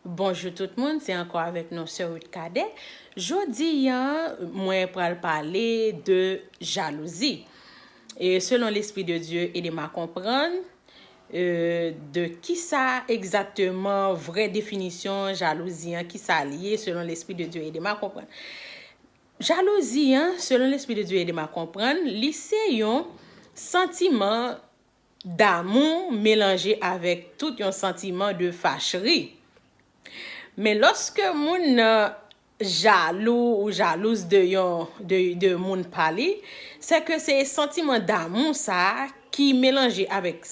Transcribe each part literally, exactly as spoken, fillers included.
Bonjou tout moun, se ankò avèk nou Sè Ruth Cadet. Jodi a, mwen pral pale de jalouzi. E selon Lespri de Dye, ede m a konprann, e, de kisa egzakteman vrè definisyon jalouzi an, kisa l ye, selon Lespri de Dye, ede m a konprann. Jalouzi an, selon Lespri de Dye, ede m a konprann, li se yon santiman damou melanje avèk tout yon santiman de fachri. Men lòske moun nan jalou ou jalouz de yon, de, de moun pa li, se ke se santiman damou sa a ki melanje avèk,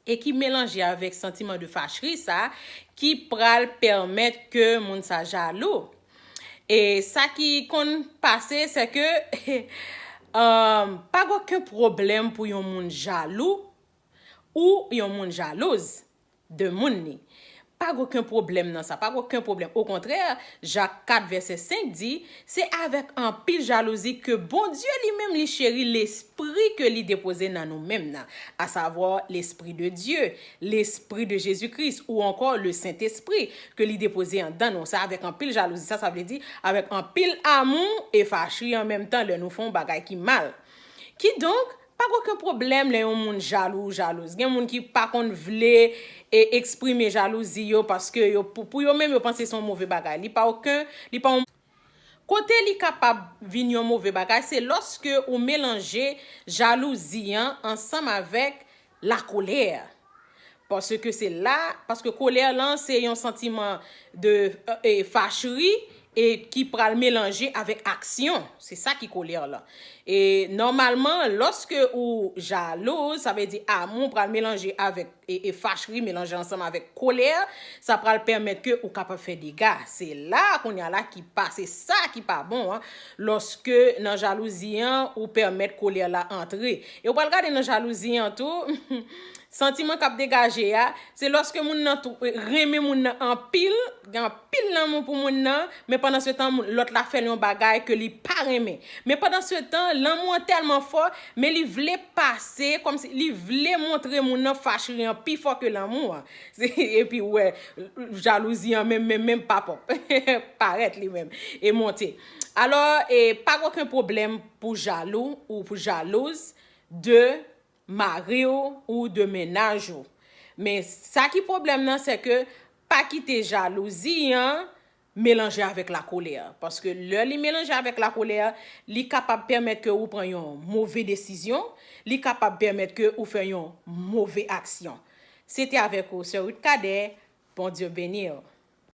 e ki melanje avèk santiman de fachri sa a ki pral pèmèt ke moun sa jalou. E sa ki konn pase, se ke, um, pa gen okenn pwoblèm pou yon moun jalou ou yon moun jalouz de moun li. Pa gen okenn pwoblèm nan sa, pa gen okenn pwoblèm. Okontrè, Jak kat vèsè senk di, se avèk anpil jalouzi ke Bondye li menm li cheri lespri ke li depoze nan nou menm nan, asavwa Lespri de Dye, Lespri de Jezi Kris, ou ankò le Sentespri ke li depoze anndan nou. Sa avèk anpil jalouzi, sa, sa vle di avèk anpil amou e fachri an menm tan lè nou fè yon bagay ki mal. Kidonk, pa gen okenn pwoblèm lè yon moun jalou ou jalouz. Gen moun ki pa konn vle e eksprime jalouzi yo paske yo, pou, pou yo menm, yo panse se yon move bagay. Li pa okenn, li pa yon, kote li kapab vin yon move bagay, se lòske ou melanje jalouzi an ansanm avèk lakolè. Paske se la, paske kolè lan se yon santiman de, e, fachri e ki pral melanje avèk aksyon. Se sa ki kolè lan. E nòmalman, lòske ou jalouz, sa vle di amou pral melanje avèk, e, e fachri melanje ansanm avèk kolè, sa pral pèmèt ke ou kapab fè dega. Se la, kounye a la, ki pa, se sa ki pa bon an, lòske nan jalouzi an, ou pèmèt kolè la antre. E ou pral gade nan jalouzi an tou, santiman k ap degaje a, se lòske moun nan tou, renmen moun nan anpil, gen anpil lanmou pou moun nan, men pandan se tan, moun, lòt la fè l yon bagay ke li pa renmen. Men pandan se tan, lanmou an tèlman fò, men li vle pase, kòmsi li vle montre moun nan fachri an pi fò ke lanmou an. Epi ou wè, jalouzi an menm, menm, menm pa pòp. Parèt li menm. E monte. Alò, e pa gen okenn pwoblèm pou jalou ou pou jalouz de mari w ou de mennaj ou. Men sa ki pwoblèm nan, se ke pa kite jalouzi an melanje avèk lakolè. Paske lè li melanje avèk lakolè, li kapab pèmèt ke ou pran yon move desizyon, li kapab pèmèt ke ou fè yon move aksyon. Se te avèk ou, Sè Ruth Cadet, Bondye beni w.